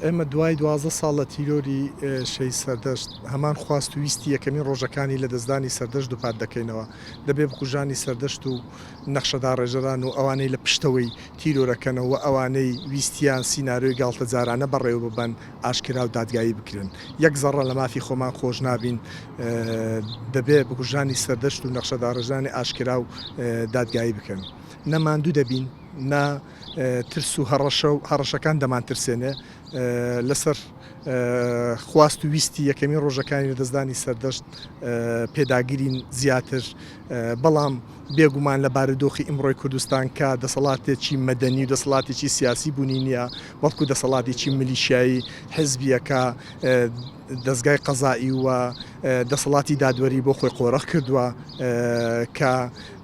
ئێمە دوای 12 ساڵ لە تیرۆری شەهید سەردەشت، هەمان خواست و ویستی یەکەمین ڕۆژەکانی لەدەستدانی سەردەشت دووپات دەکەینەوە. دەبێ بکوژانی سەردەشت و نەخشەداڕێژەران و ئەوانەی لە پشتەوەی تیرۆرەکەنە و ئەوانەی ویستیان سینارۆی گاڵتەجارانە بەڕێوە ببەن ئاشکرا و دادگایی بکرێن. یەک زەڕە لە مافی خۆمان خۆش نابین. دەبێ بکوژانی سەردەشت و نەخشەداڕێژەرانی ئاشکرا و دادگایی بکەن. نە ماندوو دەبین، نە ترس و هەڕەشە و هەڕەشەکان دەمانترسێنێ. لەسەر خواست و ویستی یەکەمین ڕۆژەکانی لەدەستدانی سەردەشت پێداگرین زیاتر، بەڵام بێگومان لە بارودۆخی ئیمڕۆی کوردستان کە دەسەڵاتێکی مەدەنی و دەسەڵاتێکی سیاسی بوونی نییە، بەڵکو دەسەڵاتێکی ملیشیایی حزبییە کە دەزگای قەزائی و دەسەڵاتی دادوەری بۆ خۆی قۆرخ کردووە کە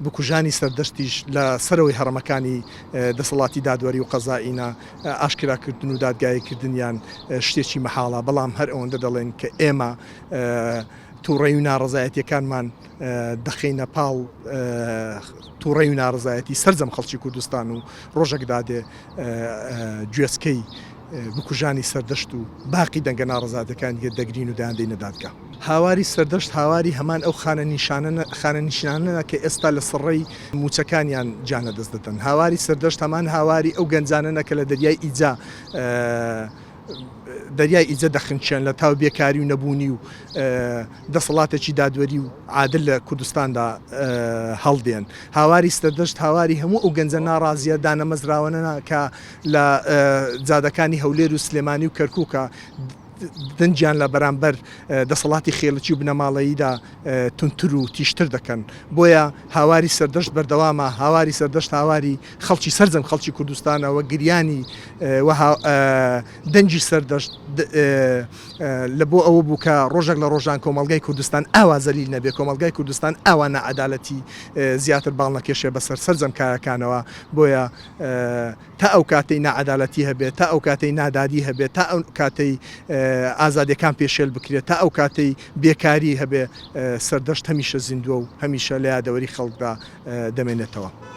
بکوژانی سەردەشتیش لە سەرەوەی هەڕەمەکانی دەسەڵاتی دادوەری و قەزائینە، ئاشکراکردن و دادگاییکردنیان شتێکی مەحاڵە، بەڵام هەر ئەوەندە دەڵێین کە ئێمە توڕەیی و ناڕەزایەتییەکانمان دەخەینە پاڵ توڕەیی و ناڕەزایەتی سەرجەم خەڵکی کوردستان و ڕۆژێک دادێ گوێچکەی بکوژانی سەردەشت و باقی دەنگە ناڕەزاتەکانی دیکە دەگرین و دەیاندەینە دادگا. هاواری سەردەشت هاواری هەمان ئەو خانەنشینانەنە کە ئێستا لە سڕەی مووچەکانیان گیان لەدەست دەدەن. هاواری سەردەشت هەمان هاواری ئەو گەنجانەنە کە لە دەریای ئیجە دەریای ئیجە دەخنکێن لە تاو بێکاری و نەبوونی و دەسەڵاتێکی دادوەری و عادل لە کوردستاندا هەڵدێن. هاواری سەردەشت هاواری هەموو ئەو گەنجە ناڕازییە دانەمەزراوانەنە کە لە جادەکانی هەولێر و سلێمانی و کەرکووکە دەنگیان لە بەرامبەر دەسەڵاتی خێڵەکی و بنەماڵەییدا توندتر و تیژتر دەکەن. بۆیە هاواری سەردەشت بەردەوامە، هاواری سەردەشت هاواری خەڵکی سەرجەم خەڵکی کوردستانە و گریانی و دەنگی سەردەشت لە بۆ ئەوە بوو کە ڕۆژێک لە ڕۆژان کۆمەڵگای کوردستان ئاوا زەلیل نەبێ، کۆمەڵگای کوردستان ئاوا ناعەدالەتی زیاتر باڵ نەکێشێ بەسەر سەرجەم کایەکانەوە. بۆیە تا ئەو کاتەی ناعەدالەتی هەبێت، تا ئەو کاتەی نادادی هەبێت، تا ئەو کاتەی ئازادیەکان پێشێل بکرێت، تا ئەو کاتەی بێکاری هەبێ، سەردەشت هەمیشە زیندووە و هەمیشە لە یادەوەری خەڵکدا دەمێنێتەوە.